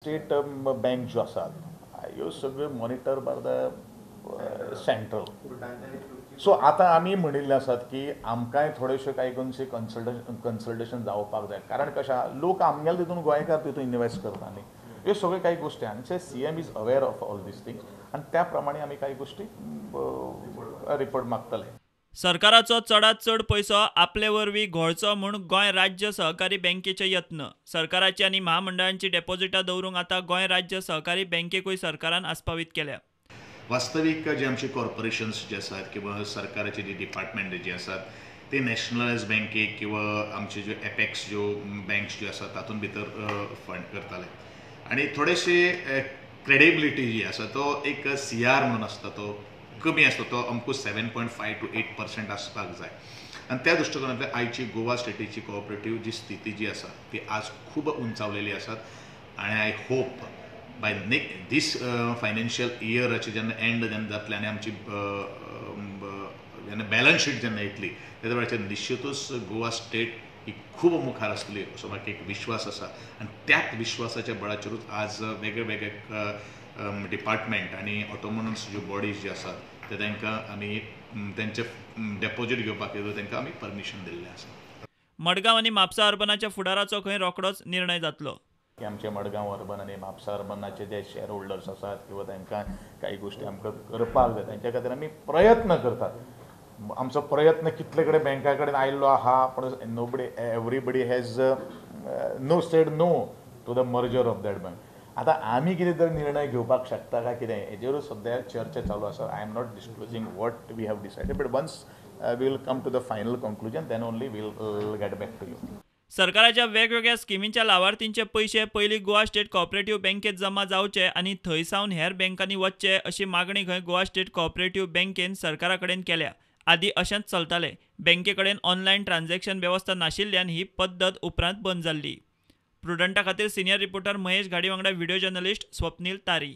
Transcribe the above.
State bank ज्यो आसात ह्यो सगळ्यो monitor by the central. So आतां आमी म्हणिल्लें आसात की आमकांय थोडेश्यो कांय गोष्टी कन्सल्टेशन जावपाक जाय, कारण कशें आहा लोक आमगेले तितून गोंयकार तितून इन्वेस्ट करता न्ही, ह्यो सगळ्यो कांय गोश्टी आनी CM is aware of all these things आनी त्या प्रमाणे आमी कांय गोश्टी रिपोर्ट मागतले. सरकाराचो चडात चड पयसो आपले वरवीं घोळचो म्हूण गोंय राज्य सहकारी बँकेचे यत्न. सरकाराची आनी महामंडळांची डेपॉझिटां दवरूंक आतां गोंय राज्य सहकारी बँकेकूय सरकारान आस्पावीत केल्या. वास्तवीक जे आमचे कॉर्पोरेशन्स जे आसात किंवा सरकाराचे जे डिपार्टमेंट जे आसात ते नॅशनलायज बँकेक किंवा आमचे ज्यो एपेक्स ज्यो बँक्स ज्यो आसात तातूंत भितर फंड करताले आनी थोडेशे क्रेडिबिलिटी जी आसा तो एक CR म्हणून आसता तो कमी आसता, तो अमको 7.5 to 8% आसपाक जाय आनी त्या दृश्टिकोनांतल्यान आयची गोवा स्टेटीची कोऑपरेटीव जी स्थिती जी आसा ती आज खूब उंचावलेली आसात आनी I hope by this financial इयराचे जेन्ना एंड जेन्ना जातलें आनी आमची जेन्ना बॅलन्स शीट जेन्ना येतली त्या वेळाचेर निश्चितूच गोवा स्टेट ही खूब मुखार आसतली असो म्हाका एक विश्वास आसा आनी त्याच विश्वासाच्या बळाचेरूच आज वेगळे वेगळे डिपार्टमेंट आनी ऑटोनॉमस ज्यो बॉडीज ज्यो आसात ते तांकां आमी तेंचे डेपोजीट घेवपाक तांकां आमी परमिशन दिल्लें आसा. मडगांव आनी म्हापसा अर्बनाच्या फुडाराचो खंय रोखडोच निर्णय जातलो. की आमचे मडगांव अर्बन आनी म्हापसा अर्बनाचे जे शेअर होल्डर्स आसात किंवा तांकां कांय गोश्टी आमकां करपाक जाय तांच्या खातीर आमी प्रयत्न करतात. आमचो प्रयत्न कितले कडेन बँका कडेन आयिल्लो आहा, पूण nobody everybody has no said no to the merger of that bank. आतां आमी कितें तरी निर्णय घेवपाक शकता काय कितें हेजेरूच सद्या चर्चा चालू आसा. I am not disclosing what we have decided, but once we will come to the final conclusion then only will get back to you. सरकाराच्या वेगवेगळ्या स्किमींच्या लावार्थींचे पयशे पयलीं गोवा स्टेट कॉपरेटिव्ह बँकेत जमा जावचे आनी थंय सावन हेर बँकांनी वचचे अशी मागणी खंय गोवा स्टेट कॉपरेटिव्ह बँकेन सरकारा कडेन केल्या. आदी अशेंच चलतालें. बँके कडेन ऑनलायन ट्रान्झॅक्शन वेवस्था नाशिल्ल्यान ही पद्दत उपरांत बंद जाल्ली. प्रुडंटा खातीर सिनियर रिपोर्टर महेश घाडी वांगडा व्हिडिओ जर्नलिस्ट स्वप्नील तारी.